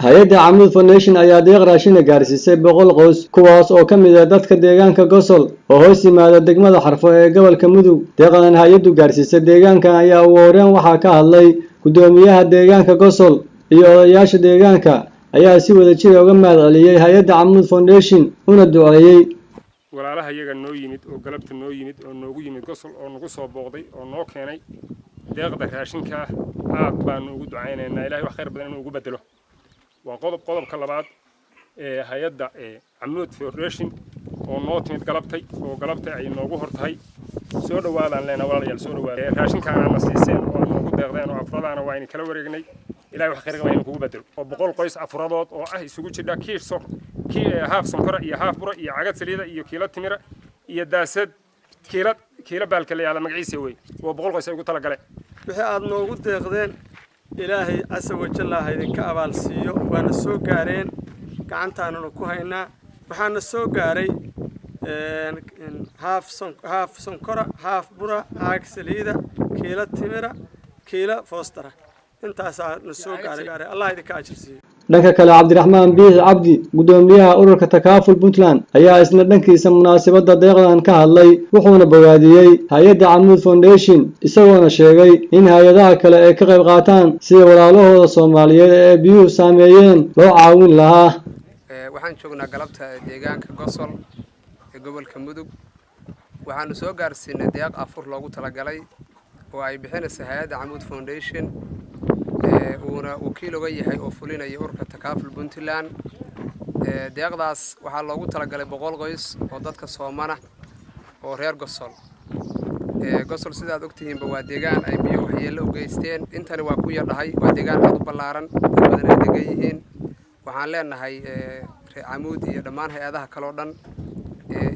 Hay-adda Camuud Foundation ayaa deeq raashina gaarsiisay 100 qoys, kuwaas oo ka mid ah dadka deegaanka Gosol oo hoos yimaada degmada Xarfo ee gobolka Mudug. Deeqdan hay-addu gaarsiisay deegaankan ayaa ugu horreyn waxaa ka hadlay guddoomiyaha deegaanka Gosol iyo odayaasha deegaanka ayaa si wada jir uga mahad celiyey hay-adda Camuud Foundation una duceeyey. Walaalaha iyaga noo yimid oo galabta noo yimid oo noogu yimid Gosol oo nagu soo booqday oo noo keenay deeqda raashinka ah, aad baanu ugu ducaynaynaa Ilahay wax khayr badan inuu ugu bedelo. Waa qodob. Qodobka labaad ee hay-adda Camuud Foundation oo noo timid galabtay oo galabtay ay noogu hor tahay, soo dhawaadaan leenaa. Walaalayaal, soo dhawaada. Raashinkaana na siiseen oo aad noogu deeqdeen oo afuradaana waa idin kala wareegnay. Ilahay wax khayr qaba inuu kugu bedelo. Oo 100 qoys afuradood oo ah isugu jidha kiish so kii haaf sonkora iyo haaf bura iyo cagad saliida iyo kiilo timira iyo daasad kiilo kiilo baalka la yahda magaciisa wey, oo 100 qoys ay ugu talagaleen. Wixii aad noogu deeqdeen Ilaahay casa wajalla ha idinka abaal siiyo. Waana soo gaareen, gacantaanuna ku haynaa. Waxaana soo gaaray haaf sonkora, haaf bura, caag saliida, kiilo timira, kiilo foostara. Intaasaa na soo gaaray. Allah idinka ajir siiyo. Dhanka kale, Cabdiraxmaan Biixi Cabdi, guddoomiyaha ururka Takaaful Puntland, ayaa isna dhankiisa munaasabadda deeqdan ka hadlay, wuxuuna bogaadiyey hay-adda Camuud Foundation, isagoona sheegay in hay-adaha kale ay ka qayb qaataan sida walaalahooda Soomaaliyeed ee biyuhu saameeyeen loo caawin lahaa. Waxaan joognaa galabta deegaanka Gosol ee gobolka Mudug. Waxaanu soo gaarsiinay deeq afur loogu talagalay oo ay bixinaysa hay-adda Camuud Foundation, uuna wakiil uga yahay oo fulinaya ururka Takaaful Puntland. Deeqdaas waxaa loogu talagalay 100 qoys oo dadka soomana oo reer Gosol. Gosol, sidaad ogtihiinba, waa deegaan ay biyo waxyeello u geysteen. Intani waa ku yadhahay, waa deegaan aad u ballaaran, dad badan ay degan yihiin. Waxaan leenahay reer Camuud iyo dhammaan hay-adaha kale oo dhan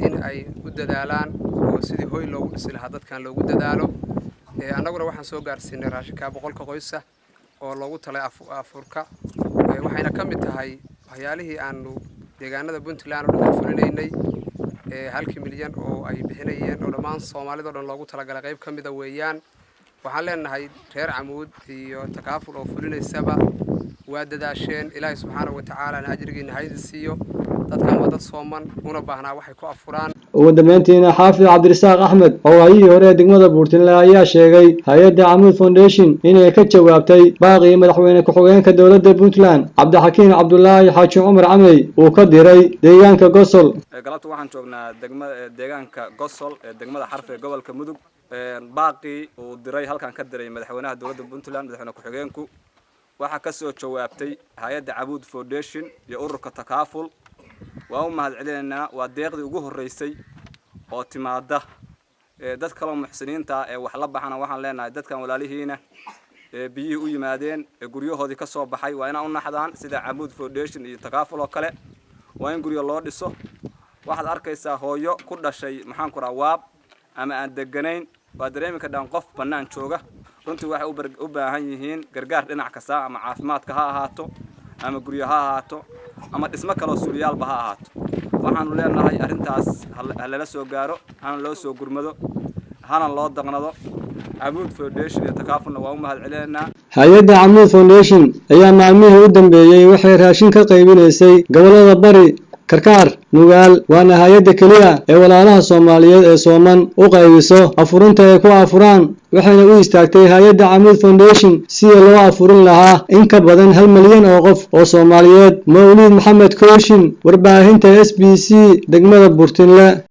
in ay u dadaalaan oo sidii hoy loogu dhisi lahaa dadkan loogu dadaalo. Annaguna waxaan soo gaarsiinay raashinka 100-ka qoysa oo loogu talay afurka. Waxayna ka mid tahay waxyaalihii aanu deegaanada Puntland oo dhan ka fulinaynay, halkii milyan oo ay bixinayeen oo dhammaan Soomaalida o dhan loogu talagalay qayb ka mida weeyaan. Waxaan leenahay reer Camuud iyo Takaaful oo fulinaysaba waa dadaasheen. Ilaahay subxaanahu wa tacaalana ajrigiina haydi siiyo. Dadkan waa dad sooman una baahnaa waxay ku afuraan. Ugu dambeyntiina, Xaafid Cabdirasaaq Axmed, xoghaayihii hore ee degmada Buurtinle, ayaa sheegay hay-adda Camuud Foundation inay ka jawaabtay baaqii madaxweyne ku-xigeenka dowladda Puntland, Cabdixakiim Cabdulaahi Xaaji Cumar Camey, uu ka diray deegaanka Gosol. Galabta waxaan joognaa degma deegaanka Gosol ee degmada Xarf ee gobolka Mudug. Baaqii uu diray, halkan ka diray madaxweynaha dowladda Puntland, madaxweyne ku-xigeenku, waxaa ka soo jawaabtay hay-adda Camuud Foundation iyo ururka Takaaful. Waan u mahad celinaynaa. Waa deeqdii ugu horreysay oo timaada. Dad kaloo muxsiniinta ah ee wax la baxana waxaan leenahay, dadkan walaalihiina ee biyihii u yimaadeen ee guryahoodii ka soo baxay waa inaa u naxdaan sida Camuud Foundation iyo Takaaful oo kale. Waa in guryo loo dhiso. Waxaad arkaysaa hooyo ku dhashay, maxaan ku raha, waab ama aan deganayn. Waa dareemi kardhaan qof bannaan jooga. Runtii waxay u baahan yihiin gargaar dhinac kasta, ama caafimaadka ha ahaato, ama guryo ha ahaato, ama dhismo kaloo suuliyaalba ha ahaato. Waxaanu leenahay arrintaas ha lala soo gaaro, hana loo soo gurmado, hana loo daqnado. Camuud Foundation iyo Takaafulna waa u mahad celinaynaa. Hay-adda Camuud Foundation ayaa maalmihii u dambeeyey waxay raashin ka qaybinaysay gobollada Bari, Karkaar, Nugaal, waana hay-adda keliya ee walaalaha Soomaaliyeed ee sooman u qaybiso afurinta ay ku afuraan. Waxayna u istaagtay hay-adda Camuud Foundation sidii loo afurin lahaa in ka badan 1 milyan oo qof oo Soomaaliyeed. Mawliid Maxamed Kooshin, warbaahinta SBC, degmada Burtinle.